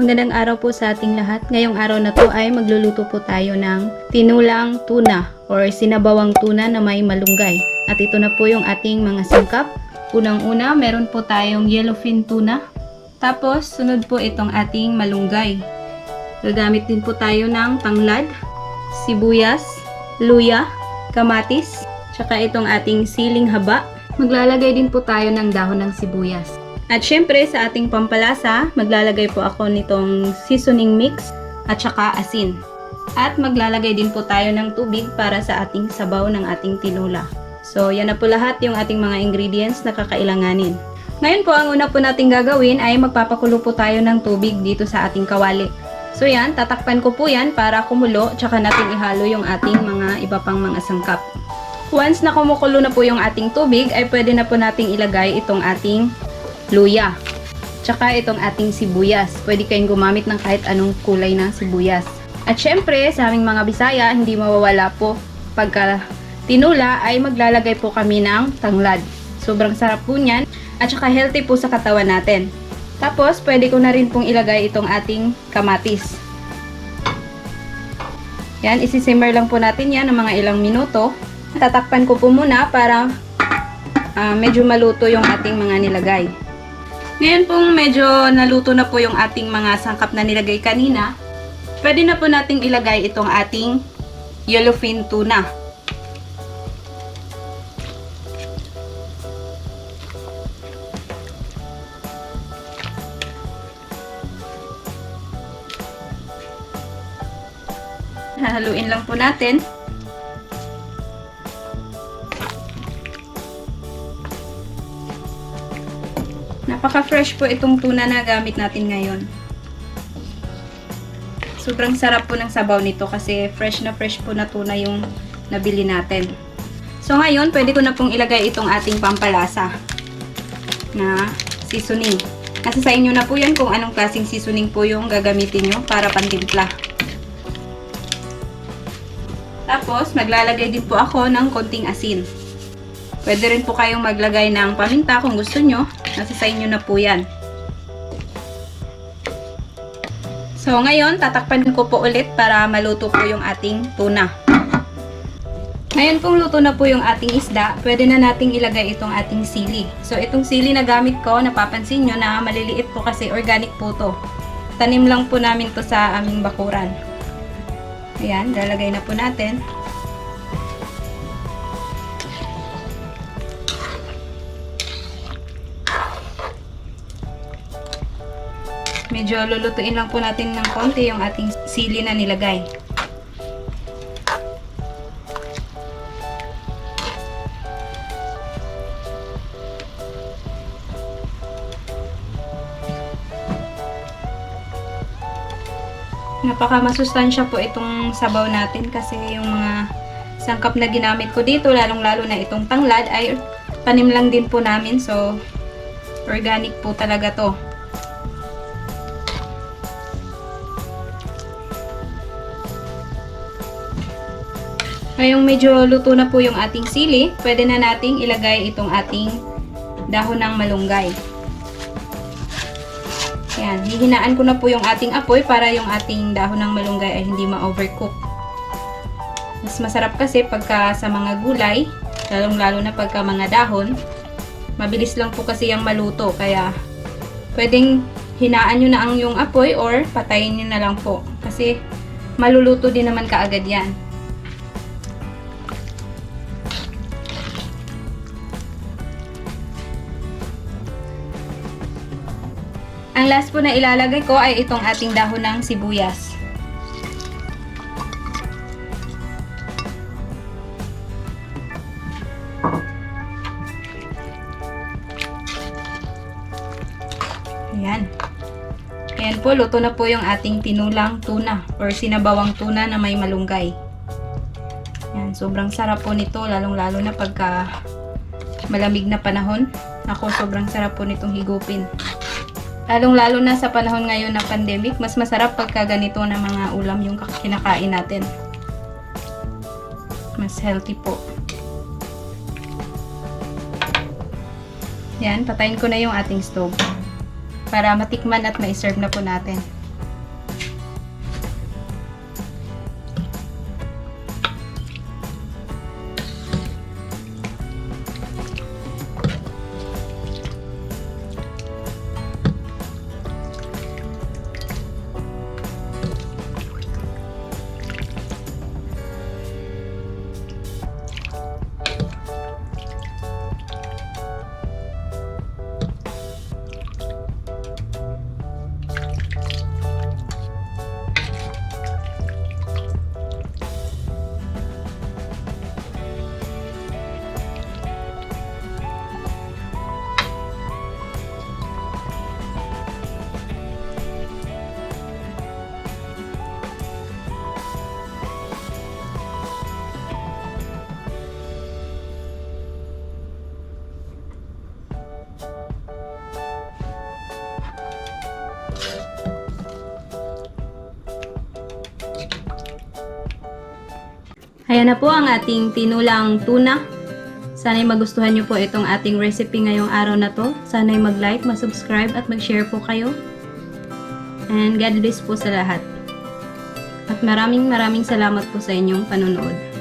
Magandang araw po sa ating lahat. Ngayong araw na to ay magluluto po tayo ng tinulang tuna or sinabawang tuna na may malunggay. At ito na po yung ating mga sangkap. Unang-una, meron po tayong yellowfin tuna. Tapos, sunod po itong ating malunggay. Gagamit din po tayo ng tanglad, sibuyas, luya, kamatis, tsaka itong ating siling haba. Maglalagay din po tayo ng dahon ng sibuyas. At syempre, sa ating pampalasa, maglalagay po ako nitong seasoning mix at saka asin. At maglalagay din po tayo ng tubig para sa ating sabaw ng ating tinula. So, yan na po lahat yung ating mga ingredients na kakailanganin. Ngayon po, ang una po nating gagawin ay magpapakulo po tayo ng tubig dito sa ating kawali. So yan, tatakpan ko po yan para kumulo, tsaka natin ihalo yung ating mga iba pang mga sangkap. Once na kumukulo na po yung ating tubig, ay pwede na po nating ilagay itong ating luya. Tsaka itong ating sibuyas. Pwede kayong gumamit ng kahit anong kulay ng sibuyas. At syempre, sa aming mga Bisaya, hindi mawawala po pagka tinula ay maglalagay po kami ng tanglad. Sobrang sarap po niyan at saka healthy po sa katawan natin. Tapos, pwede ko na rin pong ilagay itong ating kamatis. Yan, isi-simmer lang po natin yan ng mga ilang minuto. Tatakpan ko po muna para medyo maluto yung ating mga nilagay. Ngayon pong medyo naluto na po yung ating mga sangkap na nilagay kanina, pwede na po nating ilagay itong ating yellowfin tuna. Hahaluin lang po natin. Napaka-fresh po itong tuna na gamit natin ngayon. Sobrang sarap po ng sabaw nito kasi fresh na fresh po na tuna yung nabili natin. So ngayon, pwede ko na pong ilagay itong ating pampalasa na seasoning. Nasa sa inyo na po yan kung anong klaseng seasoning po yung gagamitin nyo para pantimpla. Tapos, maglalagay din po ako ng konting asin. Pwede rin po kayong maglagay ng paminta kung gusto nyo. Nasa sa inyo na po yan. So, ngayon, tatakpan ko po ulit para maluto po yung ating tuna. Ngayon pong luto na po yung ating isda, pwede na nating ilagay itong ating sili. So, itong sili na gamit ko, napapansin nyo na maliliit po kasi organic po to. Tanim lang po namin to sa aming bakuran. Ayan, lalagay na po natin. Medyo lulutuin lang po natin ng konti yung ating sili na nilagay. Napaka masustansya po itong sabaw natin kasi yung mga sangkap na ginamit ko dito, lalong-lalo na itong tanglad ay tanim lang din po namin. So, organic po talaga to. Ngayong medyo luto na po yung ating sili, pwede na nating ilagay itong ating dahon ng malunggay. Ayan, hihinaan ko na po yung ating apoy para yung ating dahon ng malunggay ay hindi ma-overcook. Mas masarap kasi pagka sa mga gulay, lalong-lalo na pagka mga dahon, mabilis lang po kasi yung maluto. Kaya pwedeng hinaan nyo na ang yung apoy or patayin nyo na lang po. Kasi maluluto din naman kaagad yan. Ang last po na ilalagay ko ay itong ating dahon ng sibuyas. Ayan. Ayan po, luto na po yung ating tinulang tuna or sinabawang tuna na may malunggay. Ayan, sobrang sarap po nito, lalong-lalo na pagka malamig na panahon. Ako, sobrang sarap po nitong higupin. Lalong-lalo na sa panahon ngayon na pandemic, mas masarap pagka ganito na mga ulam yung kinakain natin. Mas healthy po. Yan, patayin ko na yung ating stove para matikman at ma-serve na po natin. Ayan na po ang ating tinulang tuna. Sana'y magustuhan nyo po itong ating recipe ngayong araw na to. Sana'y mag-like, mag-subscribe at mag-share po kayo. And God bless po sa lahat. At maraming maraming salamat po sa inyong panonood.